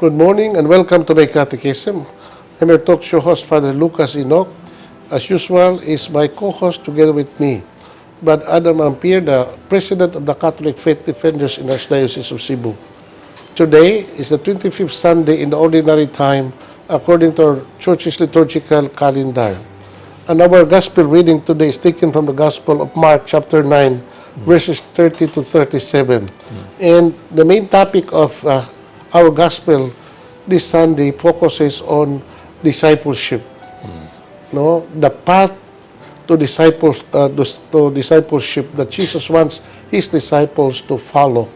Good morning and welcome to my catechism. I'm your talk show host, Father Lucas Enoch. As usual, is my co-host together with me, Brad Adam Ampere, the President of the Catholic Faith Defenders in Archdiocese of Cebu. Today is the 25th Sunday in the Ordinary Time according to our Church's liturgical calendar. And our Gospel reading today is taken from the Gospel of Mark, chapter 9, verses 30 to 37. And the main topic of our Gospel this Sunday focuses on discipleship. No, the path to discipleship that Jesus wants his disciples to follow.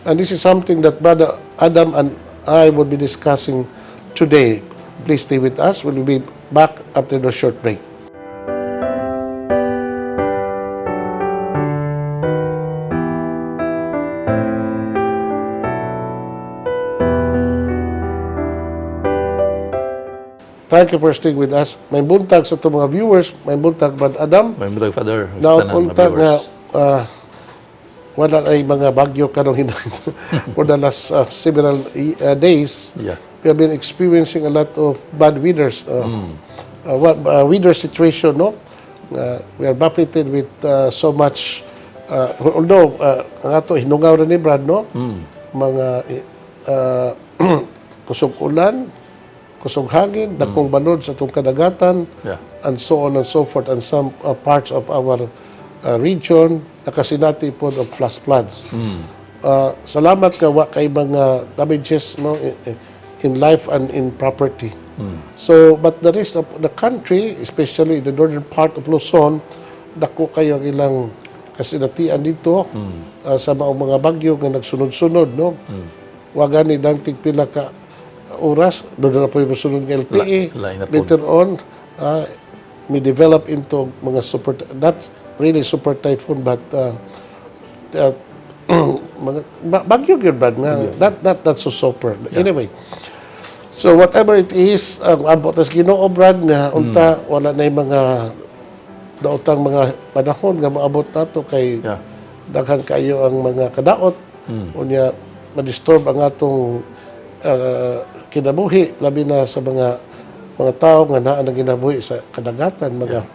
And this is something that Brother Adam and I will be discussing today. Please stay with us. We'll be back after the short break. Thank you for staying with us. Maayong buntag sa atong mga viewers, maayong buntag, Brad Adam. Maayong buntag, Father. Sa tanan mga Napunta nga viewers. Wala ay mga bagyo karong hinay for the last several days. We have been experiencing a lot of bad weathers, what weather situation, no? We are buffeted with so much, although ang ato hinungaw ra ni Brad, no? Mga kusog ulan, kusog hangin, dakong balod sa atong kadagatan, and so on and so forth, and some parts of our region nakasinati po of flash floods. Salamat nga wa kay mga damages, no, in life and in property. So but the rest of the country, especially the northern part of Luzon, dako kayo ang ilang kasinatian dito sa mga bagyo nga nagsunod-sunod, no. Wa gani dang tig pila ka oras doon na po yung sunod nga LPA. Lain na po. Later on, may develop into mga super, that's really super typhoon, but mga bagyo gyud, Brad, nga that's so super. Anyway, so whatever it is, ang ambot tas Ginoo, Brad, nga unta wala na yung mga daotang mga panahon nga maabot nato kay daghan kayo ang mga kadaot, unya ma-disturb ang atong kinabuhi, labi na sa mga tao nga naa nang kinabuhi sa kadagatan, mga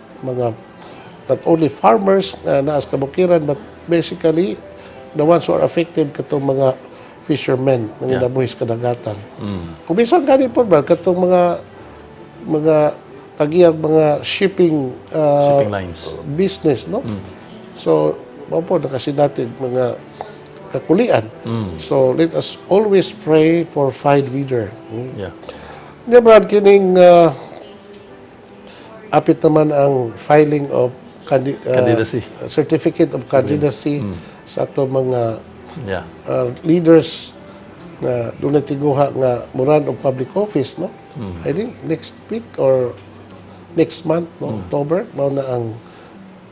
not only farmers nga naa sa kabukiran, but basically the ones who are affected katong mga fishermen nga kinabuhi sa kadagatan. Kung bisan gani po ba katong mga tagiyag mga shipping Shipping lines. Business, no? So, mao po nakasinati mga kakulian. So, let us always pray for fine weather. Nya, Brad, kining apit naman ang filing of Candidacy. Certificate of candidacy sa ato mga leaders na dunay tinguha nga mo-run og public office, no? I think next week or next month, no, October, mao na ang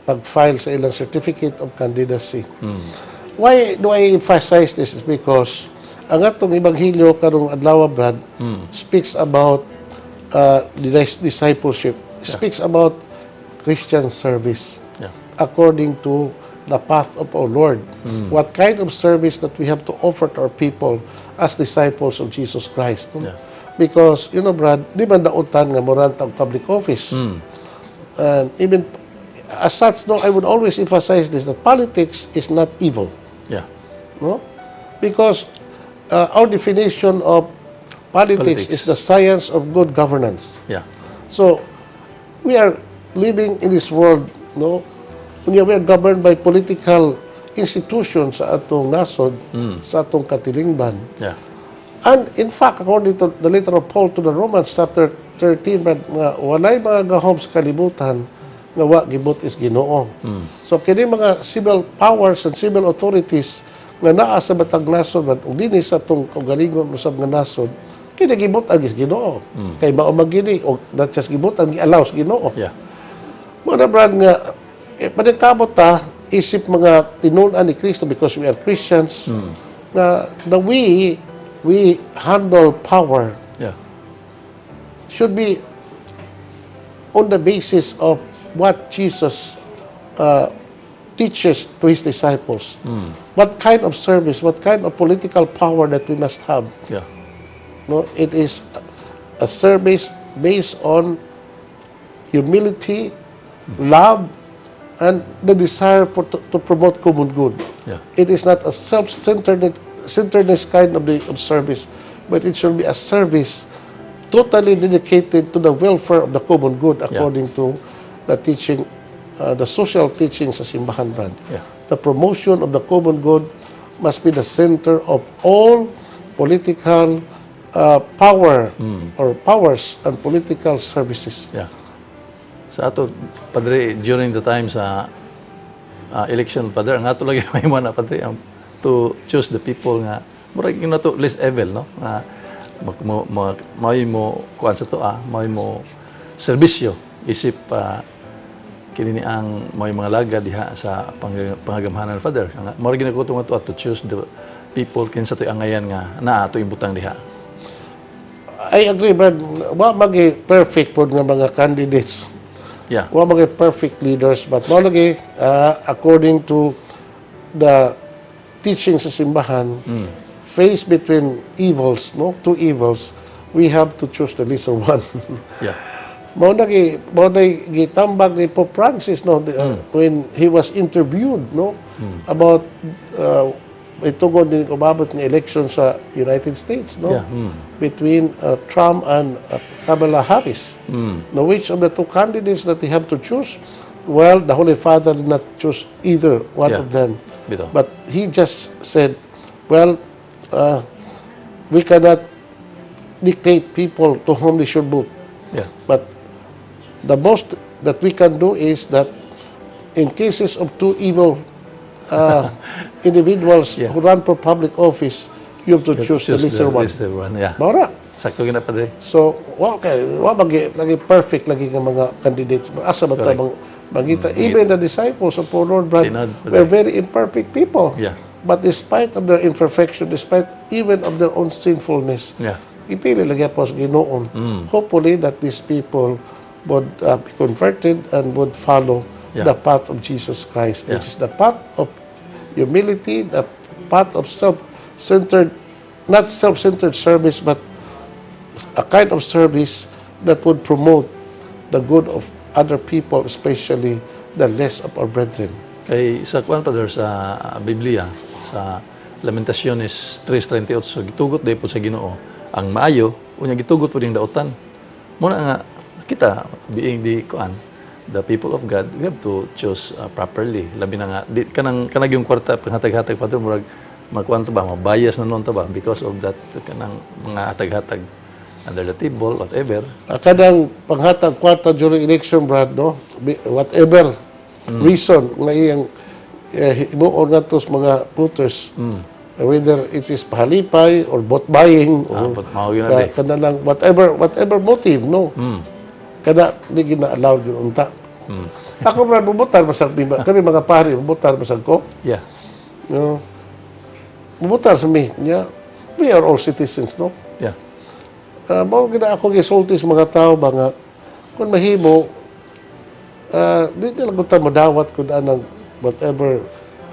pag-file sa ilang certificate of candidacy. Why do I emphasize this? Is because ang atong ebanghelyo karong adlaw, Brad, speaks about discipleship, speaks about Christian service according to the path of our Lord. What kind of service that we have to offer to our people as disciples of Jesus Christ, no? Yeah. Because, Brad, di man dautan nga mo-run og public office. And even as such, no, I would always emphasize this, that politics is not evil. No? Because our definition of politics Politics. Is the science of good governance. So, we are living in this world, no? Unya we are governed by political institutions sa atong nasod, sa atong katilingban. And in fact, according to the letter of Paul to the Romans, chapter 13, but nga walay mga gahom sa kalibutan nga wa gibot is Ginoo. So kini mga civil powers and civil authorities nga naa sa matag nasod but ug dinhi sa atong kaugalingon usab nga nasod, kini gibot ang is Ginoo. Kay mao man gini og not just gibot ang gi-allow sa Ginoo. Mao na, Brad, nga paningkamot ta isip mga tinun-an ni Kristo, because we are Christians, na the way we handle power should be on the basis of what Jesus teaches to his disciples. What kind of service, what kind of political power that we must have. No, it is a service based on humility, love, and the desire to promote common good. It is not a self-centered centeredness kind of service, but it should be a service totally dedicated to the welfare of the common good according to the teaching, the social teaching sa simbahan, Brad. The promotion of the common good must be the center of all political power or powers and political services. Yeah. Sa ato, Padre, during the time sa election, Padre, ang ato lagi may na, Padre, ang to choose the people nga murag yung nato less evil, no? Nga mag, mo, mo, mao'y mo kuan sa to ah, mao'y mo serbisyo isip kini ni ang may mga laga diha sa pangagamhanan, Father. Nga murag gina ko to to choose the people kinsa to'y angayan nga naa ato ibutang diha. I agree, Brad. Wa magi perfect pod nga mga candidates. Wa magi perfect leaders, but mao lagi according to the teaching sa simbahan, face between evils, no, two evils, we have to choose the lesser one. Mao na gitambag ni Pope Francis, no, when he was interviewed, no, about itugod ni umabot ng election sa United States, no, between Trump and Kamala Harris. Now, which of the two candidates that they have to choose? Well, the Holy Father did not choose either one of them. Bitaw. But he just said, "Well, we cannot dictate people to whom they should vote. But the most that we can do is that in cases of two evil individuals who run for public office, you have to choose the lesser one." Lesser one, yeah. Mao ra. Sakto gina, Padre. So, wa kay wa magi lagi perfect lagi nga mga candidates. Asa man ta Correct. mang mangita? Even the disciples of our Lord, Brad, Tinod, Padre. Were very imperfect people. But despite of their imperfection, despite even of their own sinfulness, ipili lagi po sa Ginoo. Hopefully that these people would be converted and would follow the path of Jesus Christ, which is the path of humility, the path of self-centered, not self-centered service, but a kind of service that would promote the good of other people, especially the less of our brethren. Kay sa kuan, Padre, sa Biblia, sa Lamentaciones 3:38, gitugot day po sa Ginoo ang maayo unya gitugot po yung dautan. Muna nga kita, being the kuan, the people of God, we have to choose properly, labi na nga di kanang kanag yung kwarta panghatag-hatag, Father, murag magkuan ta ba, mabias na noon ta ba because of that kanang mga hatag-hatag under the table, whatever. Kanang panghatag kwarta during election, Brad, no? Whatever reason nga iyang himuon nato sa mga voters, whether it is pahalipay or vote buying or But mao yun na di. Kana lang whatever motive, no? Kada di gina-allow yun unta. Ako, Brad, bubutar masag kami mga pari, bubutar masag ko. No? Bubutar sa mi. Yeah. We are all citizens, no? Yeah. Mao gina ako gisulti sa mga tao ba nga kung mahimo di nila kung ta modawat kung anang whatever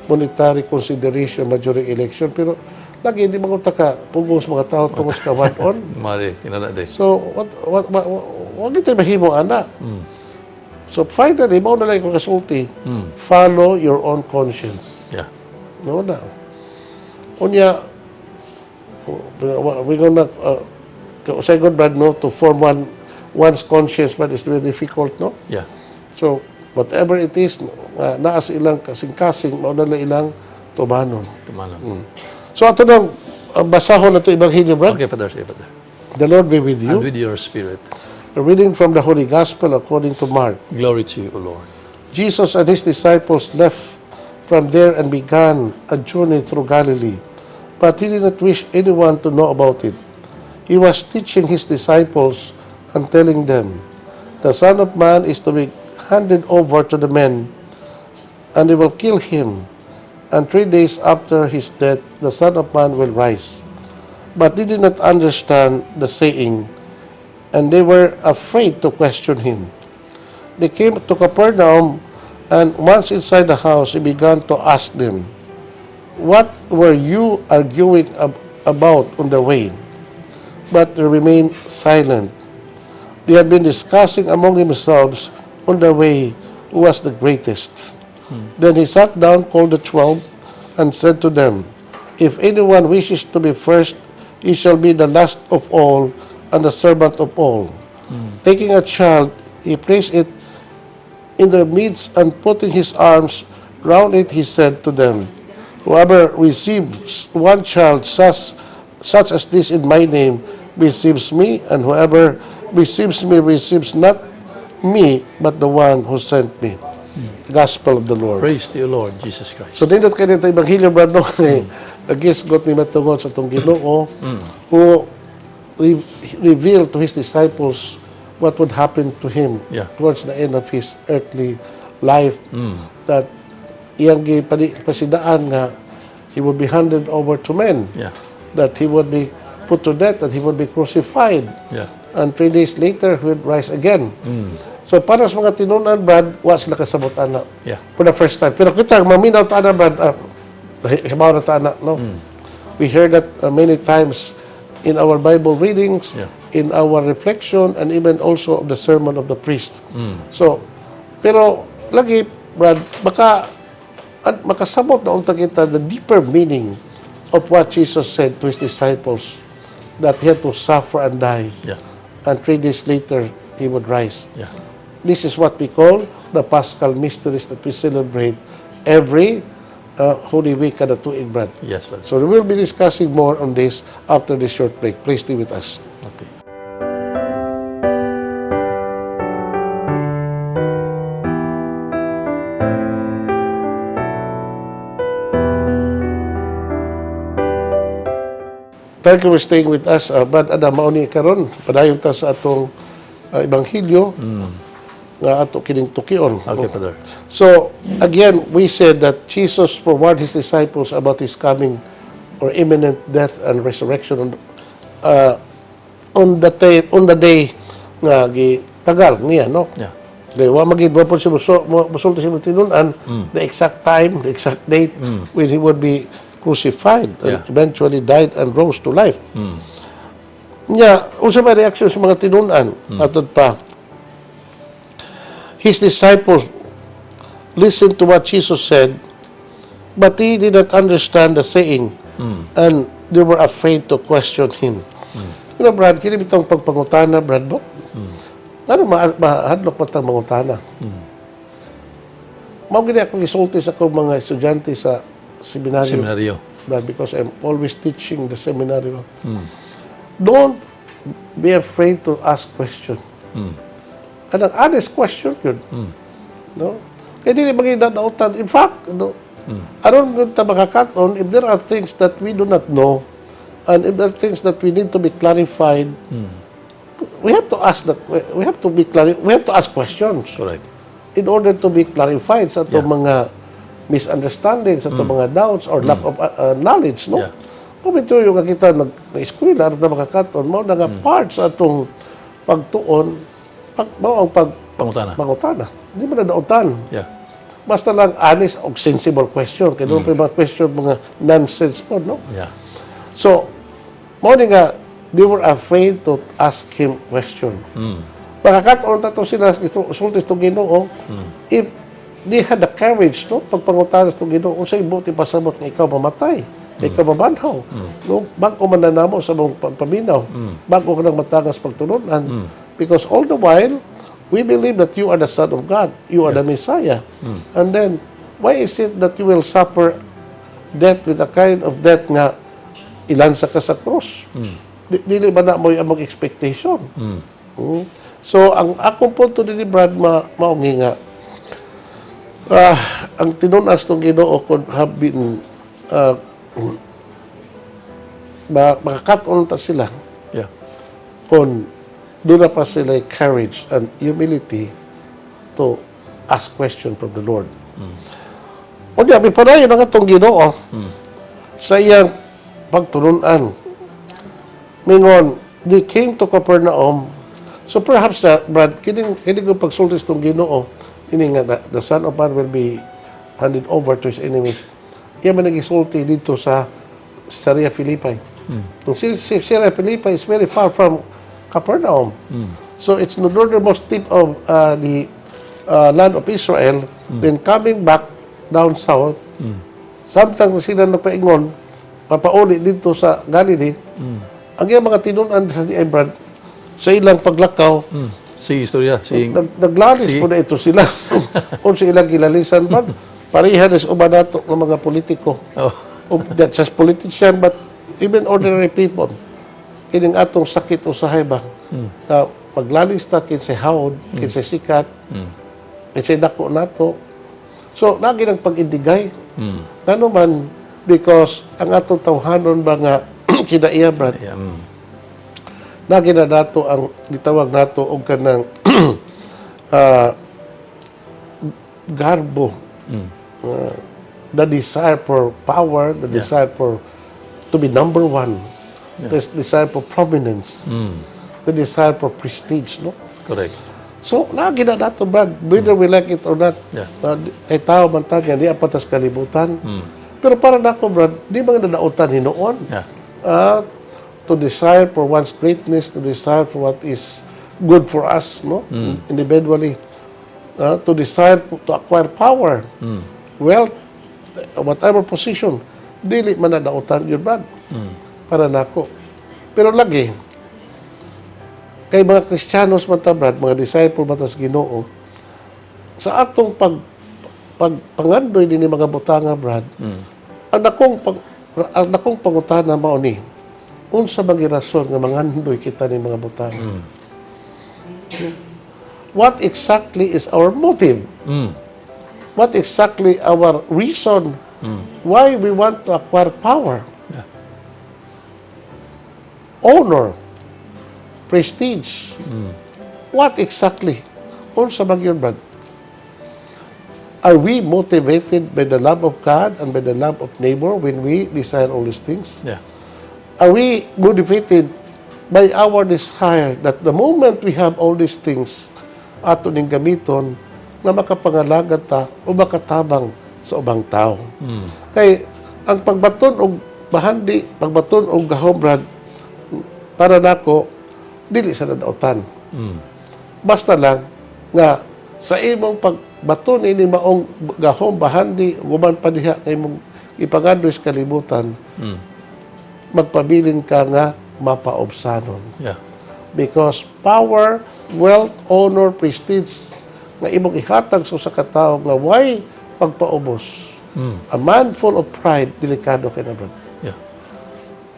monetary consideration ma during election, pero lagi di man ta ka pugong sa mga tao tungod sa kawan-on. Mali, tinala di. So what wa kita mahimo ana. So finally, mao na lang ko kasulti, follow your own conscience. No na unya we gonna second, Brad, no, to form one's conscience, but it's very difficult, no? Yeah. So whatever it is naa sa ilang kasing-kasing, mao na lang ilang tumanon. Tumanon. So ato nang basahon nato ebanghelyo, Brad. Okay, Father. Sige, Father. The Lord be with you. And with your spirit. A reading from the Holy Gospel according to Mark. Glory to you, O Lord. Jesus and his disciples left from there and began a journey through Galilee. But he did not wish anyone to know about it. He was teaching his disciples and telling them, "The Son of Man is to be handed over to the men, and they will kill him. And 3 days after his death, the Son of Man will rise." But they did not understand the saying, and they were afraid to question him. They came to Capernaum, and once inside the house, he began to ask them, "What were you arguing about on the way?" But they remained silent. They had been discussing among themselves on the way who was the greatest. Then he sat down, called the 12, and said to them, "If anyone wishes to be first, he shall be the last of all and the servant of all." Taking a child, he placed it in their midst, and putting his arms round it, he said to them, "Whoever receives one child such as this in my name receives me, and whoever receives me receives not me, but the one who sent me." Gospel of the Lord. Praise to you, Lord Jesus Christ. So nindot kay nito Ebanghelyo, Brad, no, kay nagisgot ni matungod sa atong Ginoo who revealed to his disciples what would happen to him towards the end of his earthly life, that iyang gipasidaan nga he would be handed over to men, that he would be put to death, that he would be crucified, and 3 days later he would rise again. So para sa mga tinunan, Brad, wa sila kasabot ana for the first time. Pero kita, maminaw ta ana, Brad, hibaw na ta ana, no? We heard that many times in our Bible readings, in our reflection, and even also of the sermon of the priest. So, pero lagi, Brad, baka at makasabot na unta kita the deeper meaning of what Jesus said to his disciples, that he had to suffer and die, and 3 days later, he would rise. This is what we call the Paschal mysteries that we celebrate every Holy Week kada tuig, Brad. Yes, Father. So we will be discussing more on this after this short break. Please stay with us. Okay. Thank you for staying with us. Brad Adam, mao ni karon padayon ta sa atong ebanghelyo nga ato kining tukion. Okay, Father. So, again, we said that Jesus forewarned his disciples about his coming or imminent death and resurrection on the day nga gitagal niya, no? Yeah. Kay wa magid wa po siya musulti sa tinun-an the exact time, the exact date when he would be crucified and eventually died and rose to life. Nya, unsa may reaksyon sa mga tinun-an? Atod pa. His disciple listened to what Jesus said, but he did not understand the saying, and they were afraid to question him. Brad, kini bitong pagpangutana, Brad, no? Ano, mahadlok pa tang mangutana? Mao gini akong gisulti sa akong mga estudyante sa seminaryo, Seminaryo. Brad, because I'm always teaching the seminary. Don't be afraid to ask question. Kanang honest question yun. No? Kaya dili maging dadautan. In fact, no, aron ta makakat-on, if there are things that we do not know, and if there are things that we need to be clarified, we have to ask that, we have to ask questions Correct. In order to be clarified sa atong mga misunderstandings, sa atong mga doubts or lack of knowledge, no? Yeah. Kung ito yung kita nag-eskwela, aron ta makakat-on, mao na nga part sa atong pagtuon, mao ang pag Pangutana. Pangutana. Di ba na dautan? Yeah. Basta lang honest o sensible question. Kaya doon pa yung mga question, mga nonsense po, no? Yeah. So, mao ni nga, they were afraid to ask him question. Makakat-on ta to sila, ito, sulti itong Ginoo, if they had the courage, no, pagpangutana sa itong Ginoo, unsay buot ipasabot nga ikaw mamatay, ikaw mabanhaw, no, bag-o man na namo sa mong pagpaminaw, bag-o ka nang matangas pagtulunan, because all the while, we believe that you are the Son of God, you are the Messiah. And then, why is it that you will suffer death with a kind of death nga ilansa ka sa cross? Dili ba na mo yung among expectation? So, ang akong punto din ni Brad, maungi nga, ang tinunas ng Ginoo could have been makakat-on ta sila kung doon na pa sila courage and humility to ask question from the Lord. O diya, may padayon ang atong Ginoo sa iyang pagtulunan. Mingon, they came to Capernaum. So perhaps na, Brad, kining ko pagsulti sa Ginoo, ini nga, the Son of Man will be handed over to his enemies. Iya man nagisulti dito sa Caesarea Philippi. Ang Caesarea Philippi is very far from Capernaum. So it's the northernmost tip of the land of Israel. Then coming back down south, samtang sila nagpaingon, papauli dito sa Galilee, ang iyang mga tinunan sa di Brad, sa ilang paglakaw, Si istorya, si naglalis po na ito sila. Unsa ilang gilalisan ba? Pareha is uban nato ng mga politiko. O, not just politician, but even ordinary people. Kining atong sakit usahay ba? Na maglalis ta kinsay hawod, kinsay sikat, kinsay dako nato. So, lagi ng pag-indigay. Ngano man, because ang atong tawhanon ba nga kinaiya, Brad, lagi na nato ang gitawag nato og kanang garbo. The desire for power, the desire for to be number one, the desire for prominence, the desire for prestige, no? Correct. So, lagi na nato, Brad, whether we like it or not, kay tao man ta, nga di apatas kalibutan. Pero para nako, Brad, di mga nadautan hinuon. To desire for one's greatness, to desire for what is good for us, no? Individually. To desire to acquire power, wealth, whatever position, dili man nadautan yun, Brad. Para nako. Pero lagi, kay mga Kristiyanos man ta, Brad, mga disciple man ta sa Ginoo, sa atong pag pangandoy dinhi mga butanga, Brad, ang dakong pangutana mao ni, unsa bang rason nga mangandoy kita ni mga butanga? What exactly is our motive? What exactly our reason why we want to acquire power? Honor, prestige. What exactly? Unsa man yun, Brad? Are we motivated by the love of God and by the love of neighbor when we desire all these things? Yeah. Are we motivated by our desire that the moment we have all these things, ato ning gamiton nga makapangalagad ta o makatabang sa ubang tao? Kay ang pagbaton og bahandi, pagbaton og gahom, Brad, para nako dili sa nadautan. Basta lang nga sa imong pagbaton ini maong gahom, bahandi, guman pa diha nga imong ipangandoy sa kalibutan, magpabilin ka nga mapaobsanon. Because power, wealth, honor, prestige nga imong ihatag sa usa ka tawo nga way pagpaubos. A man full of pride, delikado kay na, brad.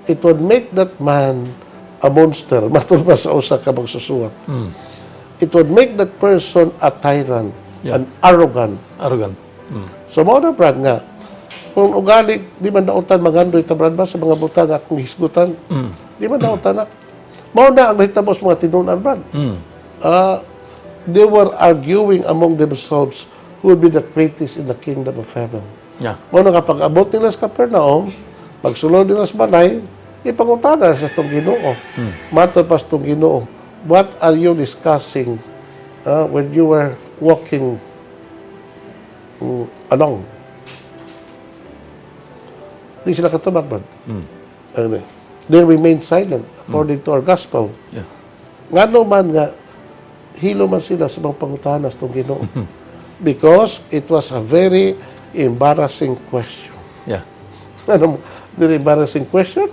It would make that man a monster, matul pa sa usa ka magsusuwat. It would make that person a tyrant, an arrogant. Arrogant. So mao na, Brad, nga kung ugali di man dautan mangandoy ta, Brad, ba sa mga butang akong hisgutan. Di man dautan na. Mao na ang nahitabo sa mga tinunan, Brad. They were arguing among themselves who would be the greatest in the kingdom of heaven. Mao na nga pag-abot nila sa Capernaum, pagsulod nila sa balay, ipangutana sa itong Ginoo. Matod pa sa itong Ginoo, "What are you discussing when you were walking along?" Di sila katubag, Brad. Ano eh. They remained silent according to our gospel. Ngano man nga, hilo man sila sa mga pangutana sa itong Ginoo. Because it was a very embarrassing question. Ano mo, very embarrassing question?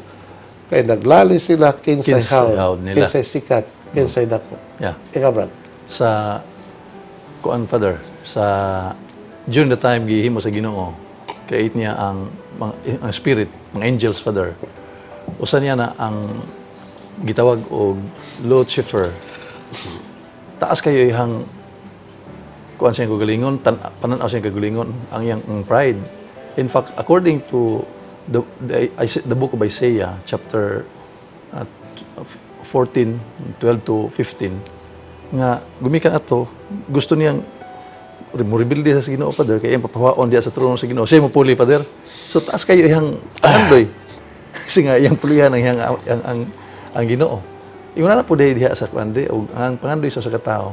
Kay naglali sila kinsay Kinsay hawd, hawd nila. Kinsay sikat, kinsay dako. Ikaw, Brad. Sa kuan, Father, sa during the time gihimo sa Ginoo, create niya ang mga, ang spirit, mga angels, Father. Usa niya na ang gitawag og Lucifer. Taas kayo ihang kuan siyang kagalingon, panan-aw siyang kagalingon, ang iyang ang pride. In fact, according to the book of Isaiah, chapter 14, 12 to 15, nga gumikan ato, gusto niyang mo rebelde sa Ginoo, Father, kay iyang papawaon diya sa trono sa Ginoo. Siya mo puli, Father. So taas kayo iyang pangandoy. Kasi nga iyang pulihan ang Ginoo. Ingon na po diha sa kuan di og ang pangandoy sa katao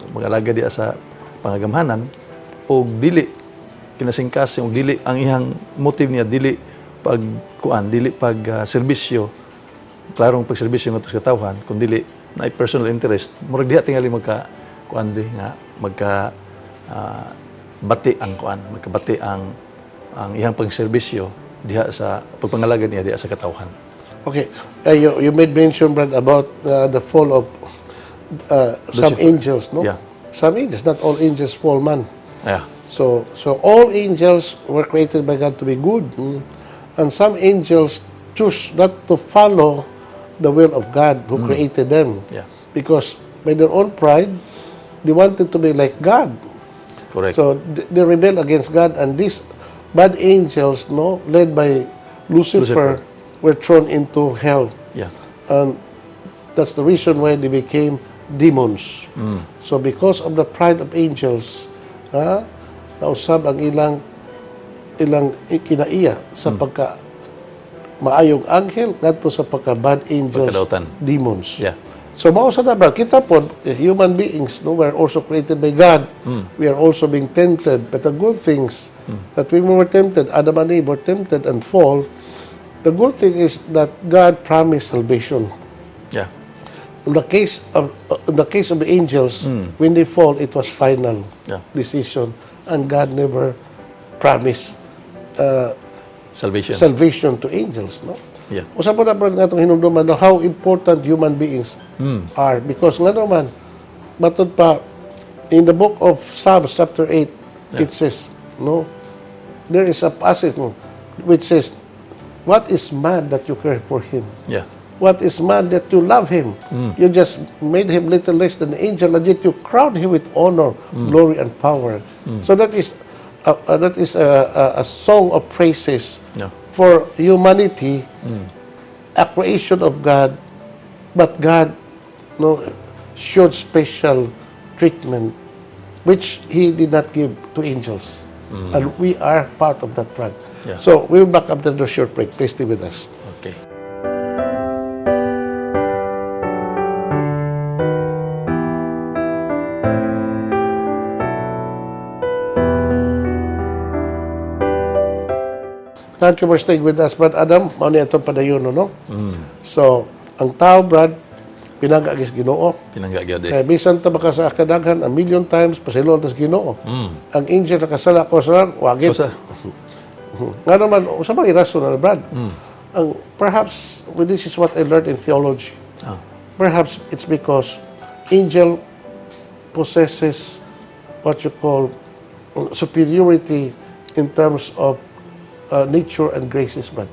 mag-alaga diha sa pangagamhanan og dili kinasingkasing og dili ang iyang motive niya dili. pag kuan, dili pag serbisyo, klarong pagserbisyo ngadto sa katawhan, kun dili na personal interest, murag diha tingali magka kuan di nga magka bati ang kuan, magkabati ang iyang pagserbisyo diha sa pagpangalagad niya diha sa katawhan. Okay, you made mention, Brad, about the fall of some Lucifer. Angels, no? Yeah. Some angels, not all angels fall, man. So all angels were created by God to be good, And some angels choose not to follow the will of God who created them. Because by their own pride, they wanted to be like God. Correct. So they rebel against God, and these bad angels, no, led by Lucifer, Lucifer. Were thrown into hell. And that's the reason why they became demons. So because of the pride of angels, ha, nausab ang ilang kinaiya sa pagka maayong anghel ngadto sa pagka bad angels, Pagkadautan. Demons. So mao sa na ba kita po eh, human beings, no, we are also created by God. We are also being tempted. But the good things that when we were tempted, Adam and Eve were tempted and fall, the good thing is that God promised salvation. In the case of the angels, when they fall, it was final decision, and God never promised Salvation. Salvation to angels. No? Yeah. Usa po na, Brad, nga atong hinumduman na how important human beings are because nga naman matud pa in the book of Psalms chapter 8, it says, no, there is a passage, no, which says, "What is man that you care for him? What is man that you love him? You just made him little less than an angel, and yet you crown him with honor, glory, and power." So that is a song of praises for humanity, a creation of God, but God, no, showed special treatment which He did not give to angels. And we are part of that plan. So we'll be back after the short break. Please stay with us. Okay. Thank you for staying with us, Brad Adam. Mao ni atong padayon, no? So, ang tao, Brad, pinangga sa Ginoo. Pinangga gyud eh. Kaya bisan ta baka sa kadaghan, a million times, pasayloon tas Ginoo. Ang angel nakasala ko sa wagit. Usa. Nga naman, usa man rason na, Brad. Ang, perhaps, well, this is what I learned in theology. Perhaps it's because angel possesses what you call superiority in terms of nature and graces, Brad.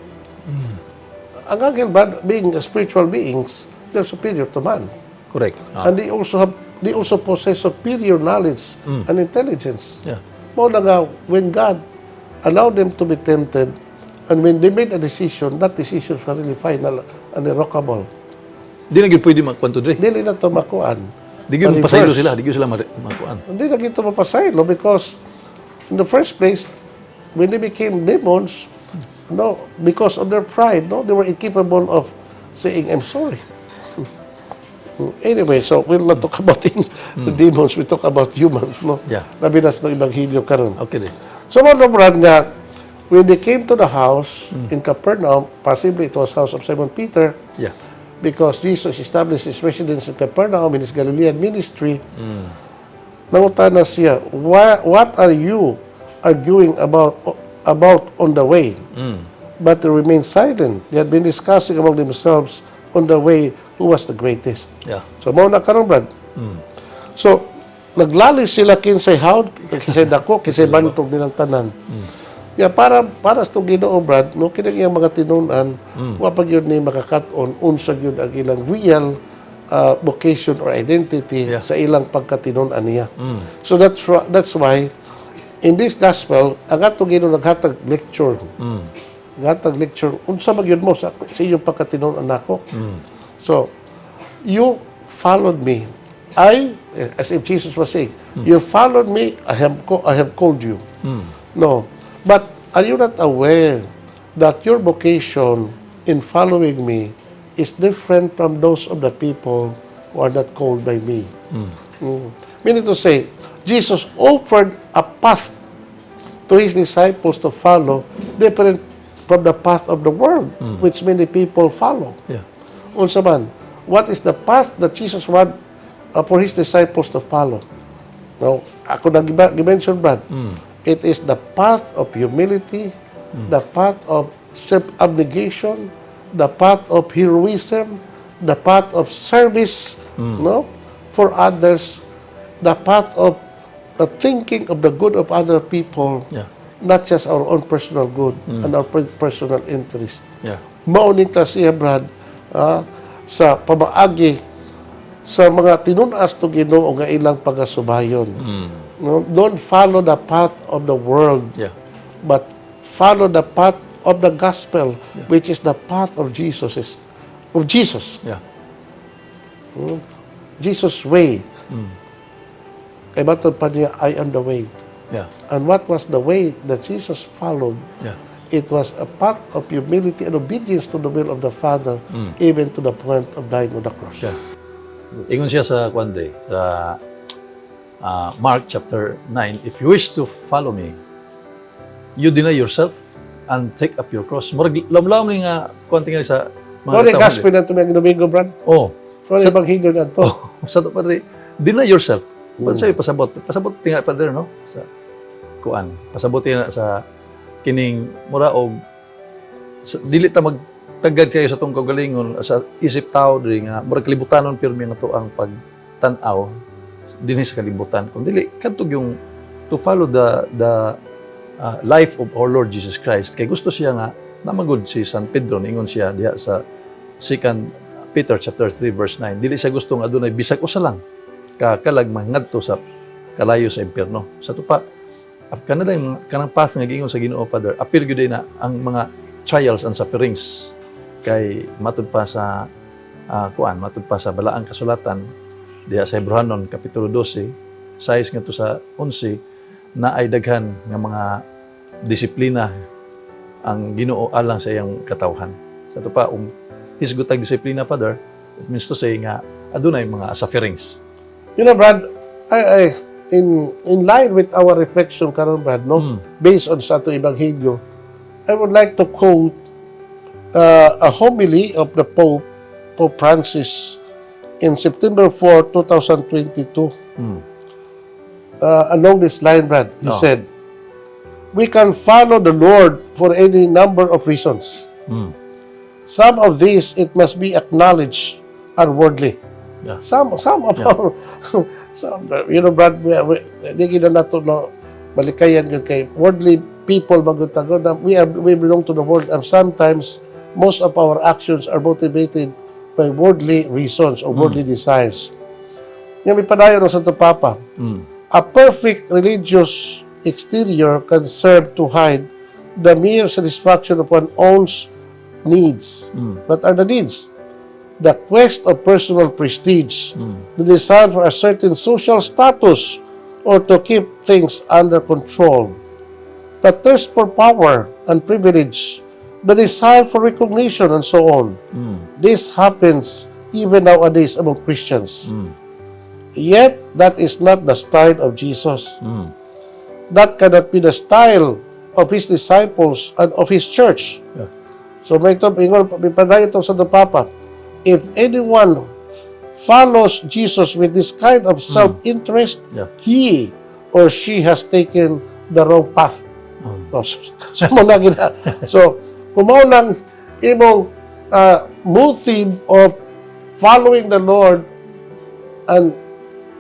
Ang angel, Brad, being spiritual beings, they're superior to man. Correct. And they also possess superior knowledge and intelligence. Mao na nga, when God allowed them to be tempted, and when they made a decision, that decision was really final and irrevocable. Di na gyud pwede magkwanto dre. Dili na to makuan. Di gyud mapasaylo Ma-reverse. sila, di gyud sila makuan. Hindi na gito mapasaylo because in the first place, when they became demons, no, because of their pride, no, they were incapable of saying, "I'm sorry." Anyway, so we'll not talk about the demons, we talk about humans, no? Yeah. Labi na sa Ebanghelyo karon. Okay di. So, mga Brad, nga, when they came to the house in Capernaum, possibly it was house of Simon Peter, because Jesus established his residence in Capernaum in his Galilean ministry, nangutana siya, "What are you arguing about on the way?" But they remained silent. They had been discussing among themselves on the way who was the greatest. So, mao na karon, Brad. So, naglalis sila kinsay hawd, kinsay dako, kinsay bantog nilang tanan. Ya para sa itong Ginoo, Brad, no, kini iyang mga tinun-an, wa pa gyud ni makakat-on unsa gyud ang ilang real vocation or identity sa ilang pagkatinun-an niya. So that's why in this gospel ang atong Ginoo naghatag lecture. Naghatag lecture unsa man gyud mo sa inyong pagkatinun-an nako. So you followed me. I, as if Jesus was saying, "You followed me, I have called you." No. But are you not aware that your vocation in following me is different from those of the people who are not called by me? Meaning to say, Jesus offered a path to his disciples to follow different from the path of the world, which many people follow. Unsa man, what is the path that Jesus want for his disciples to follow? No, ako na gimension, Brad. It is the path of humility, the path of self-abnegation, the path of heroism, the path of service, no, for others, the path of the thinking of the good of other people, not just our own personal good and our personal interest. Mao ni siya, Brad, sa pamaagi sa mga tinun-as to Ginoo nga ilang pagasubayon. No, don't follow the path of the world, but follow the path of the gospel, which is the path of Jesus. Jesus' way. Kay matod pa niya, "I am the way." And what was the way that Jesus followed? It was a path of humility and obedience to the will of the Father, even to the point of dying on the cross. Yeah. Ingon siya sa kuan de, sa Mark chapter 9, "If you wish to follow me, you deny yourself and take up your cross." Murag lamlam ni nga kuan tingali sa Mao ni katawhan. Gospel na ito may Domingo, Brad. Oh, Mao ni Ebanghelyo na to. Sa to, padre, deny yourself. Mm. Sa'yo pasabot, pasabot tingali, padre, no? Sa kuan, pasabot tingali sa kining mura og sa, dili ta magtagad kayo sa tong kaugalingon sa isip tao diri nga murag kalibutanon pirmi nga to ang pagtan-aw dinhi sa kalibutan, kun dili kadtog yung to follow the life of our Lord Jesus Christ, kay gusto siya nga namagod si San Pedro. Ningon siya diha sa Second Peter chapter 3 verse 9, dili siya gusto nga adunay bisag usa lang ka kalag mangadto sa kalayo sa impierno. Sa to pa kanang kanang path nga giingon sa Ginoo, Father, apil gyud na ang mga trials and sufferings, kay matud pa sa kuan, matud pa sa Balaang Kasulatan diha sa Hebrehanon kapitulo 12 6 ngadto sa 11, na ay daghan nga mga disiplina ang Ginoo alang sa iyang katawhan. Sa to pa, hisgot tag disiplina, Father, it means to say nga adunay mga sufferings. Brad, I in line with our reflection karon, Brad, no? Based on sa ato Ebanghelyo, I would like to quote a homily of the Pope, Pope Francis, in September 4, 2022. Along this line, Brad, he Oh. said, "We can follow the Lord for any number of reasons. Some of these, it must be acknowledged, are worldly." Some of our, some, Brad, di gina nato, no, malikayan yun kay worldly people magutago na we belong to the world, and sometimes most of our actions are motivated by worldly reasons or worldly desires. Yung may padayon ng Santo Papa, "A perfect religious exterior can serve to hide the mere satisfaction of one's own needs." What are the needs? The quest of personal prestige, the desire for a certain social status, or to keep things under control, the thirst for power and privilege, the desire for recognition, and so on. This happens even nowadays among Christians. Yet, that is not the style of Jesus. That cannot be the style of His disciples and of His church. So may ito, ingon, may padayon itong sa the Papa. If anyone follows Jesus with this kind of self-interest, he or she has taken the wrong path. So, mao na gina. So, kung mao nang imong motive of following the Lord and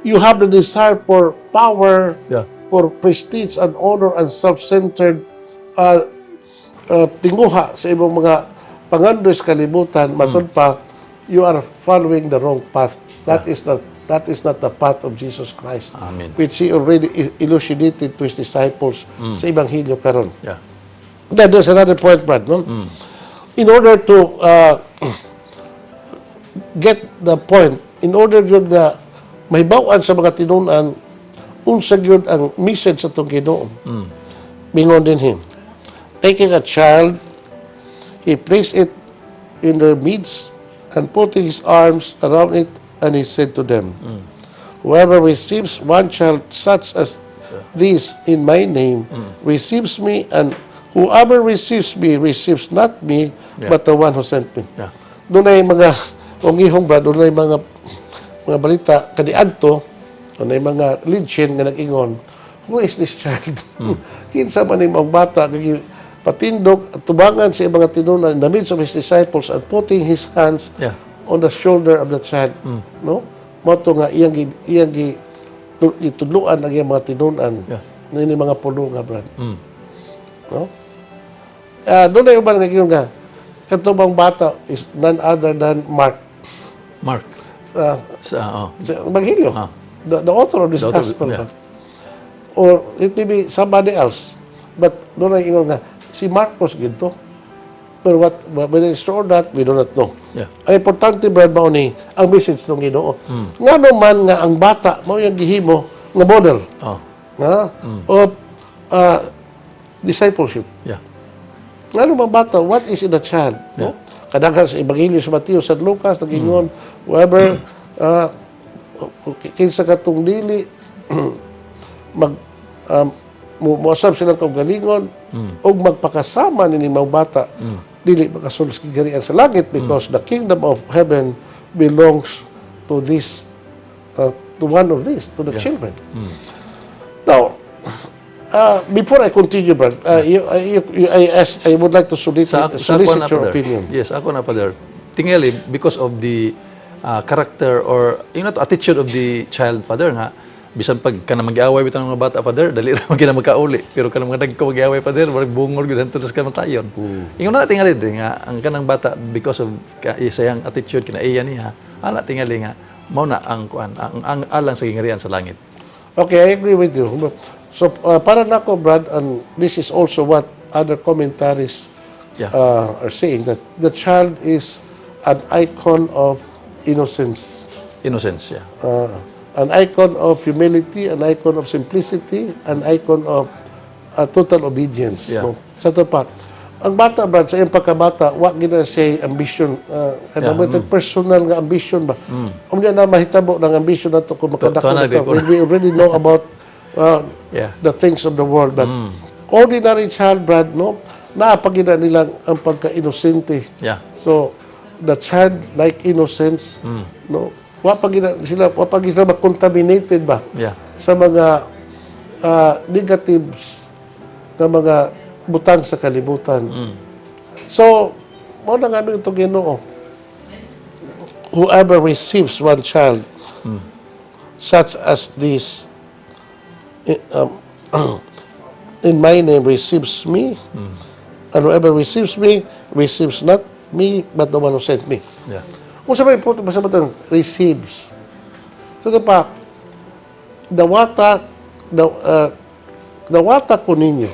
you have the desire for power, for prestige and honor and self-centered tinguha sa imong mga pangandoy sa kalibutan, matud pa, you are following the wrong path. That is not the path of Jesus Christ, Amen. which He already elucidated to His disciples sa Ebanghelyo karon. Then there's another point, Brad. No? In order to get the point, in order yun na mahibaw-an sa mga tinunan, unsa gyud ang message sa atong Ginoo. Mingon din him, "Taking a child, He placed it in their midst and putting His arms around it, and He said to them, 'Whoever receives one child such as this in my name receives me, and "Whoever receives me, receives not me, but the one who sent me." Dunay mga ungihong ba, dunay mga balita kaniadto, dunay mga legend nga nag-ingon, "Who is this child? Kinsa man ni maong bata nga patindog at tubangan sa mga tinunan in the midst of his disciples and putting his hands on the shoulder of the child?" No? Mao to nga iyang gitudluan ang iyang mga tinunan. Ini mga pulo nga, Brad. No? Dunay uban nga ingon nga kato bang bata is none other than Mark. Mark. Sa Sa, oh. sa Ebanghelyo. The author of this The author, gospel. Yeah. Or it may be somebody else. But dunay ingon nga si Marcos gito. Pero whether it's true or not, we do not know. Ang importante, Brad, mao ni ang message ng Ginoo. Ngano man nga ang bata mao yang gihimo nga model nga of discipleship? Ngano man bata, what is in a child? No? Kadaghan sa Ebanghelyo sa Mateo, sa Lucas, nagingon, whoever, kinsa katong dili, mag, muasab silang kaugalingon, ug magpakasama ni mga bata, dili makasulod sa gingharian sa langit because the kingdom of heaven belongs to this, to one of these, to the children. Now, before I continue, Brad, you, I, ask, I would like to solicit, Sa ako solicit na, your Father. Opinion. Yes, ako na, Father. Tingali, because of the character or attitude of the child, Father, nga bisan pag kana mag-away bitaw ng mga bata, Father, dali ra man kina magkauli. Pero kanang mga dagko mag-away, Father, murag bungol gyud hantud sa kamatayon. Ingon na tingali din nga ang kanang bata because of isayang attitude kinaiya niya, ana tingali nga mao na ang kuan ang alang sa gingharian sa langit. Okay, I agree with you. So, para nako, Brad, and this is also what other commentaries are saying, that the child is an icon of innocence. Innocence, yeah. An icon of humility, an icon of simplicity, an icon of total obedience. No? Sa ato pa, ang bata, Brad, sa iyang pagkabata, wa gina siya ambition, kanang personal nga ambition ba. Unya na mahitabo ng ambition nato kung makadako Tuwa na, na to, di ko. when we already know about the things of the world. But ordinary child, Brad, no, naapagina nilang ang pagka-inosente. So, the child-like innocence, no, wa pa gina sila, wa pa gina contaminated ba sa mga negatives na mga butang sa kalibutan. So, mao na nga ito Ginoo. "Whoever receives one child such as this in my name receives me, and whoever receives me, receives not me, but the one who sent me." Kung sa may punto, basta ba receives. So, ito pa, dawata ko ninyo.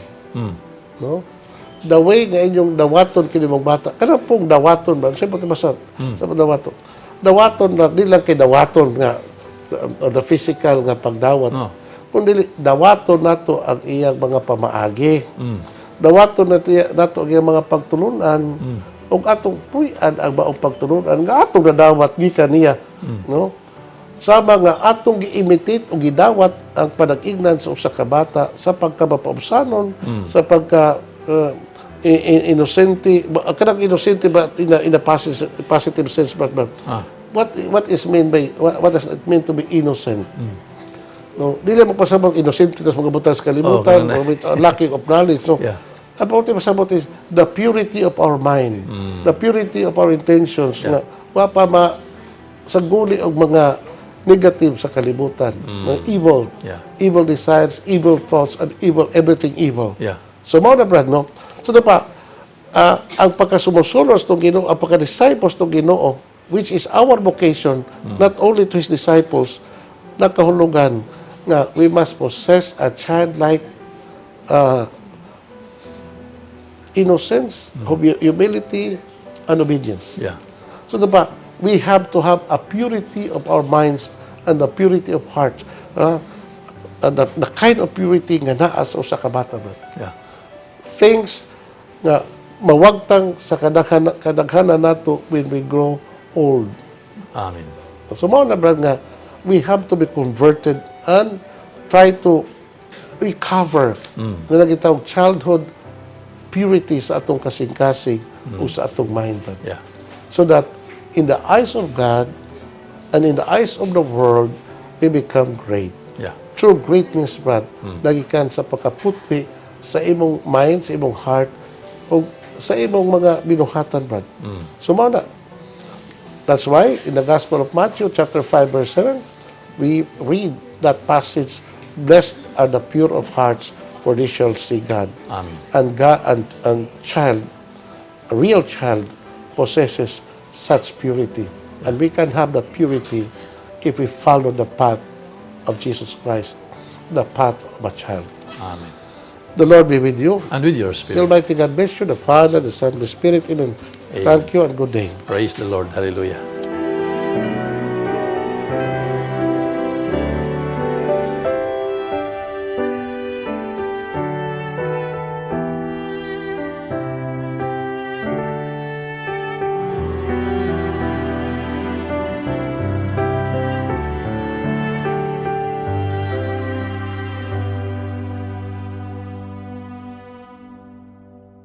No? The way nga inyong dawaton kini mong bata. Kanang pong dawaton ba? Siyempre, basta, sa dawaton. Dawaton na, di lang kay dawaton nga, the physical nga pagdawat. No. Kundi dawaton nato ang iyang mga pamaagi. Dawaton nato ang iyang mga pagtulunan ug atong puy-an ang maong pagtulunan nga atong nadawat gikan niya, no? Sama nga atong gi-imitate o gidawat ang panag-ignan sa usa ka bata sa pagkamapaubsanon, sa pagka inosente, kanang inosente ba in a positive sense but what is mean by what does it mean to be innocent? No, dili mo pasabot inosente tas magabutan sa kalibutan Oh, ganun or with a lacking of knowledge, no? Ang pagkati pasabot is the purity of our mind, the purity of our intentions nga wa pa ma saguli og mga negative sa kalibutan, mga evil, evil desires, evil thoughts, and evil, everything evil. So, mao na, Brad, no? So, di pa, ang pagkasumusunod sa Ginoo, ang pagka-disciples ng Ginoo, which is our vocation, not only to His disciples, nakahulugan nga we must possess a childlike innocence, humility, and obedience. So, di ba, we have to have a purity of our minds and the purity of heart. And the kind of purity nga naa sa usa ka bata, bro. Things nga mawagtang sa kadaghanan nato when we grow old. Amen. So mao na, Brad, nga we have to be converted and try to recover nga gitawag childhood purity sa atong kasing-kasing o sa atong mind, brad. So that in the eyes of God and in the eyes of the world, we become great. True greatness, brad, nagikan sa pagkaputpi sa imong mind, sa imong heart, o sa imong mga binuhatan, brad. So, mao na. That's why in the Gospel of Matthew, chapter 5, verse 7, we read that passage, "Blessed are the pure of hearts, for they shall see God." Amen. And God and child, a real child, possesses such purity. And we can have that purity if we follow the path of Jesus Christ, the path of a child. Amen. The Lord be with you. And with your The spirit. Almighty God bless you, the Father, the Son, the Spirit. Amen. Thank you and good day. Praise the Lord. Hallelujah.